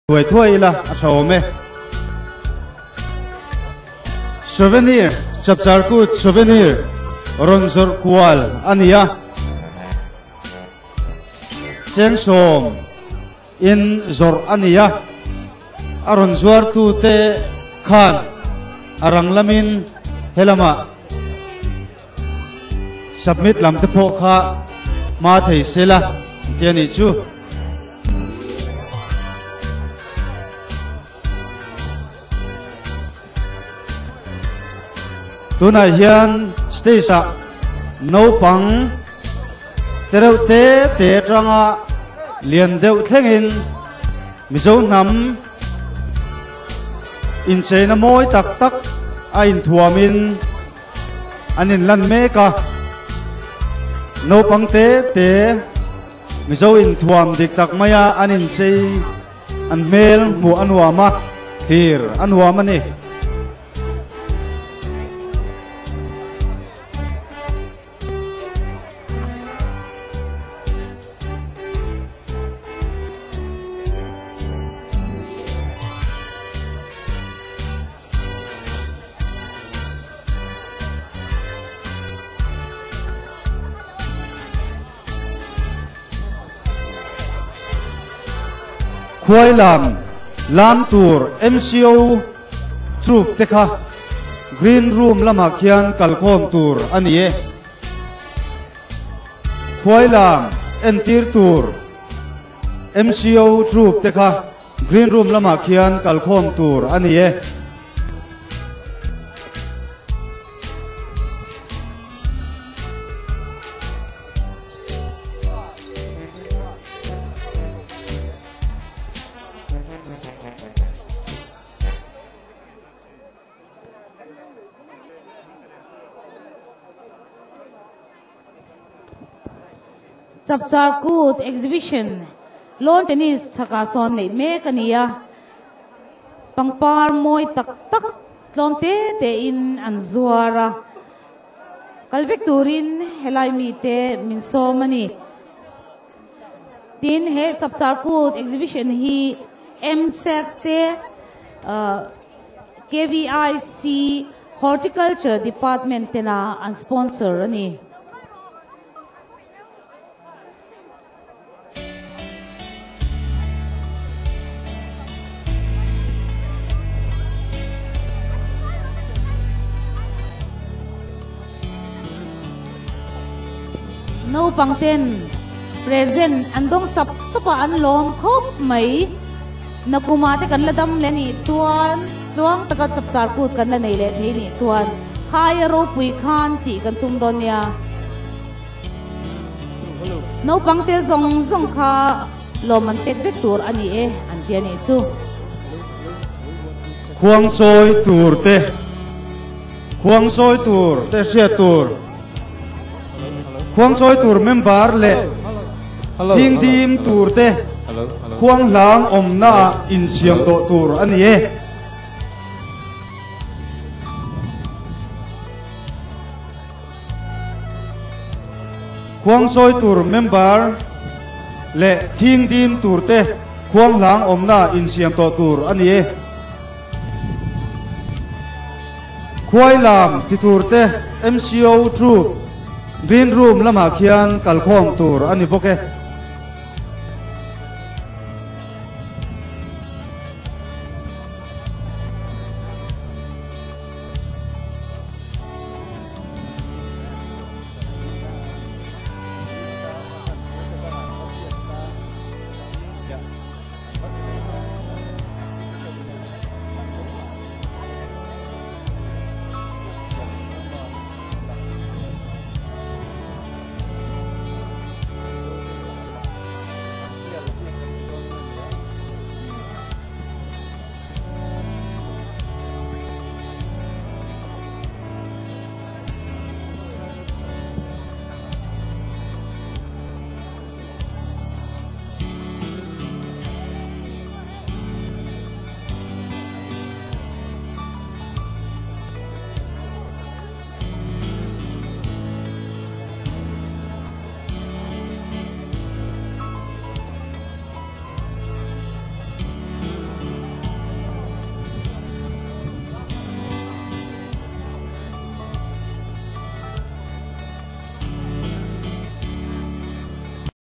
Thuai thuai ila a tha awm e. Souvenir, Chapchar Kut Souvenir rawn zawrh kual a ni a. Chengsawm in zawrh a ni a. A rawn zuartute khan a rang lamin helamah Submit lam te pawh kha hma thei sela ti a nih chu. Tunah hian stage ah naupang tereuh te te atanga lian deuh thlengin Mizo hnam incheina mawi tak tak a inthuamin An inlan mek a, naupang te te Mizo inthuam dik tak maia an inchei an hmel hmuh a nuam a, thlir a nuam a ni. Khuai lam lam tur MCO troop te kha green room lamah khian kalkhawm tur a ni e. Khuai lam entir tur MCO troop te kha Green room lamah khian kalkhawm tur a ni e. Chapchar Kut Exhibition Lawn Tennis chhakah sawn neih mek a ni a, pangpar mawi tak tak tlawm te te in an zuar a, kal vek turin helai mite min sawm a ni. Tin, he Chapchar Kut Exhibition hi MSACS te KVIC Horticulture Department tena an sponsor a ni. Naupang ten present an dawng sap sap a an lawm khawp mai. Nakuma te kan la dam leh nih chuan tluang taka chapchar kut kan la nei leh thei nih chuan khaia ropui khan tih kan tum dawn nia. Naupang te zawng zawng kha lawm an pek vek tur a ni e an ti a nih chu. Khuangchawi tur te Khuangchawi tur te hriat tur Khuangchawi tur member leh Thingdim tur te Khuanghlang awmna ah insiam tawh tur a ni e. Khuangchawi tur member leh Thingdim tur te Khuanghlang awmna ah insiam tawh tur a ni e. Khuai lam ti tur te MCO troop Green Room lamah khian kalkhawm tur a ni bawk e.